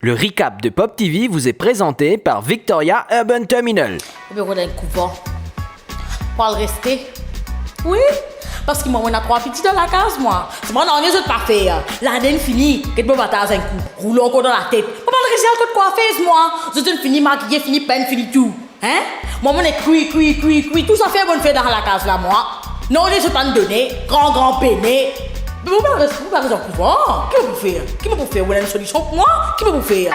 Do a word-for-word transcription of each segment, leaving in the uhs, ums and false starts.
Le recap de Pop T V vous est présenté par Victoria Urban Terminal. Ou pe rod enn kouvan pou al reste? Wi, parski mwa, mo ena trwa piti dan lakaz, mwa. Siman, nanye zot pa fer. Lane inn fini, get mo bataz enn kou, roule ankor dan latet. Mo pa resi al kot kwafez, mwa. Zot inn fini makiye, fini penn, fini tou. Hein? Mwa, mo nek kwi, kwi, kwi, kwi, tou zafer mo inn fer dan lakaz la, mwa. Non, li zot pa'nn done, gran, gran pene. Me mo pa res, mo pa res an kouvan. Ki mo pou fer? Ki mo pou fer? Ou ena enn solision pou mwa? Ki mo pou fer?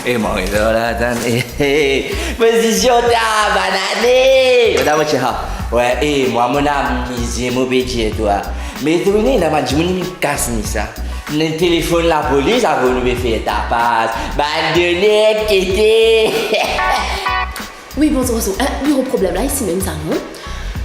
Eh, mwa, wi, la, la, tann, eh, eh, pozision ta, banane. Wi, mo ti, ha. Wi, eh, mwa, mo amize, mo pe dir twa. Me to vini, la, bann dimoun, inn kas ni sa. Nou telefonn lapolis, avan nou pe fer tapaz. Bann de nek kete. Wi, bonzour, bonzour. Eh, biro problem la, isi mem sa, non?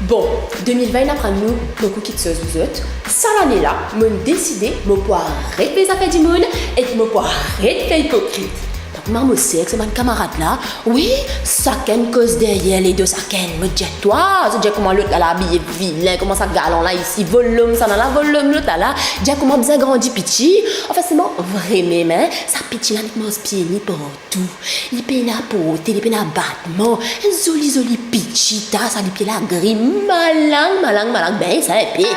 Bon, de mil vin inn aprann nou boukou kiksoz, zot. Sa lane la, mo'nn deside, mo pou aret fer zafer dimoun, ek mo pou aret fer ipokrit. Donk, mwa, mo sel ek so bann kamarad la, wi, sakenn koz deryer ledo sakenn. Mo dir twa, zot dir kouma lot la, la abiye vilin, kouma sa galan la isi, volom sa la, la volom lot la, la, dir kouma bizin grandi piti. Anfin, selman, vremem, hein, sa piti la, nek manz pie ni partou. Li pena porte, li pena batman. Enn zoli, zoli piti ta, sa lipie la gri, malang, malang, malang, be sa inpe.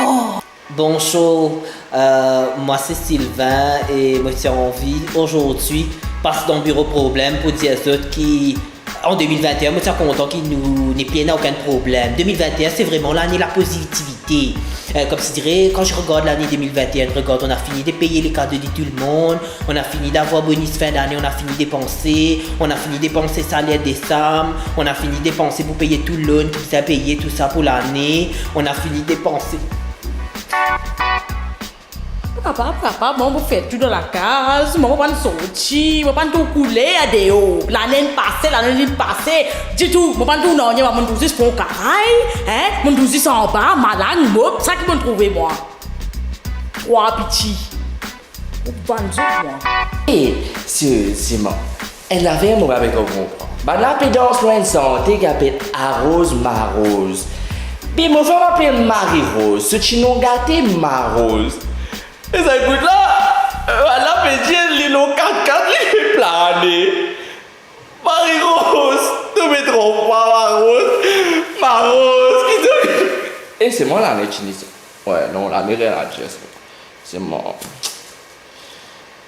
Oh! Bonzour, euh, mwa se Sylvain e mo ti anvi azordi pas dan biro problem pou dir zot ki an de mil vin e enn, mo ti kontan ki nou nepli ena okenn problem. De mil vin e enn, se vreman lane lapozitivite. Euh, comme si dirait, quand je regarde l'année deux mille vingt et un, regarde, on a fini de payer les cadeaux de tout le monde, on a fini d'avoir bonus fin d'année, on a fini dépenser, on a fini dépenser salaire décembre, on a fini dépenser pour payer tout le loan ki bizin peye, tou sa pou lane, on a fini dépenser. Papa, papa, mwa, mo fer tou dan lakaz, mwa, mo pa'nn sorti, mo pa'nn trouv kouler deor. Lane inn pase, lane inn pase, ditou, mo pa'nn trouv nanye, mwa, mo'nn trouv zis fon karay, hein, mo'nn trouv zis anba, malang, mop, sa ki mo'nn trouve, mwa. Trwa piti. Ou bann zot, mwa. E, seriezeman, enn zafer mo pa pe konpran. Bannla pe dans lor enn sante ki apel Aroz Maroz. Be mo fam apel Marie Rose, so ti nom gate Maroz. E sa ekout la, bannla pe dir li lor kat-kat, li pe plane. Marie Rose, to pe tronp mwa, Maroz. Maroz, ki to... E se mwa lane ti ni sa. Wi, non, lane rien a dir sa. Se mwa.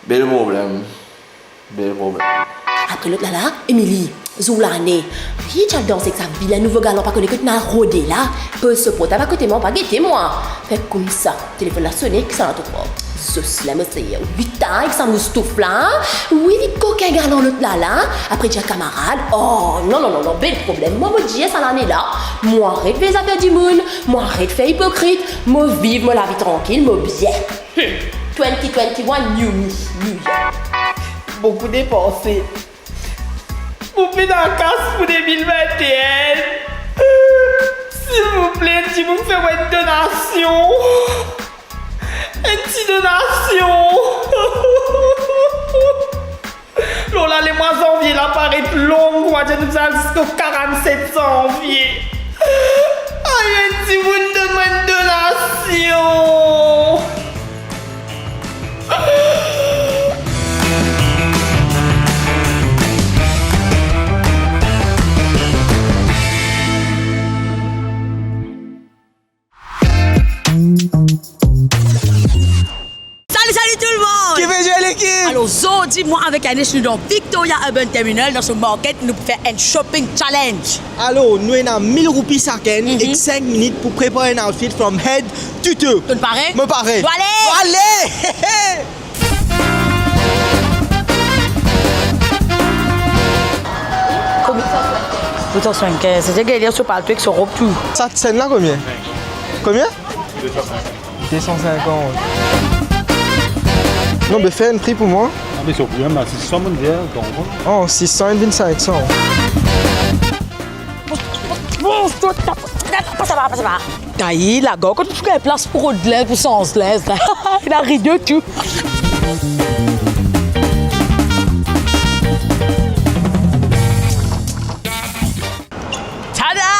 Bel problem. Bel problem. Apre lot la la, Emily, zour lane. Li ti al dans ek sa vilin nouvo galan, pa kone kot inn al rode la. Poz so portab akote mwa, pa gete mwa. Fer koumsa, telefonn la sone, kisannla to krwar? Zis la, mo seye, wit a, ek sa moustouf la. Wi, li kokin galan lot la la. Apre dir kamarad, oh, non, non, non, non, bel problem. Mwa, mo dir sa lane la, mo aret fer zafer dimoun, mo aret fer ipokrit, mo viv mo lavi trankil, mo bien. Hmm. Twenty twenty-one, new me, new year. Boukou depanse. Mo pena kas pou de mil vin e enn. Silvouple, dimoun fer mwa enn donasion. Enn ti donasion. Lor la, lemwa zanvie la paret long, koumadir nou al ziska karannset zanvie. Ayo, enn dimoun donn mwa enn donasion. Sali, sali tou lemonn! Ki pe dir lekip? Alor, zordi, mwa avek Anish, nou dan Victoria Urban Terminal, dan so market, nou pou fer enn shopping challenge. Alor, nou ena mil roupi sakenn, mhm, ek sink minit pou prepar enn outfit from head to toe. To pare? Mo pare. Nou ale! Nou ale! Pou san swasann-kinz, se Gaëlia so palto ek so rob tou. Sa, sa la konbien? Konbien? De san sinkant. Non, be, fer enn pri pou mwa. Ah, me so pri, me sis san, monn dir, donk. Oh, sis san, inn vinn sink san. Bon, bon, bon, pa sava, pa sava. Taye lagar kot pou gagn plas pou rod linz, pou sanz linz la. Ena rido tou. Tada!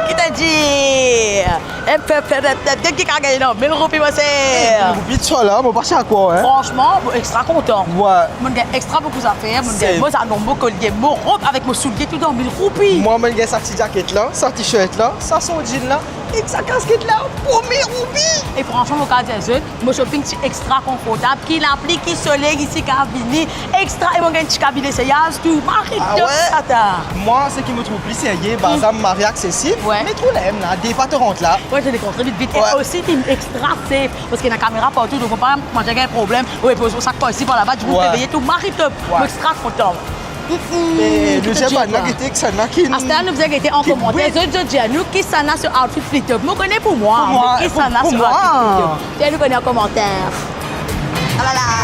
Ki to dir? Ep, ep, ep, ep, ep, ki ka gagn la? Mil roupi, mo ser. Roupi, sa la, mo pa sa krwar, hein. Fransman, mo extra kontan. Wi. Mo'nn gagn extra boukou zafer, mo'nn gagn mo zanon, mo kolye, mo rob avek mo soulye, tou dan mil roupi. Mwa, mo'nn gagn sa ti zaket la, sa t-shirt la, sa son jean la, ek sa kasket la, pou mil roupi. E fransman, mo kapav dir zot, mo shopping ti extra konfortab, ki lapli, ki soley, isi ka vini, extra, e mo gagn ti kabine seyaz tou, mari top sa ta. Mwa, seki mo trouv pli serye, bazar mari aksesib, me trouv la mem la, de fwa to rant la. Wi, to dekontrol vit, vit. E osi, li extra safe, parski ena kamera partou, donk pa manz gagn problem, ou poz ou sak par isi, par laba, dimoun pe veye tou, mari top, mo extra kontan. Me nou bizin gete kisannla ki... Aster nou bizin gete an komanter. Zot, zot dir nou kisannla so outfit pli top. Mo kone pou mwa, me kisannla so outfit pli top? Fer nou kone an komanter. Alala.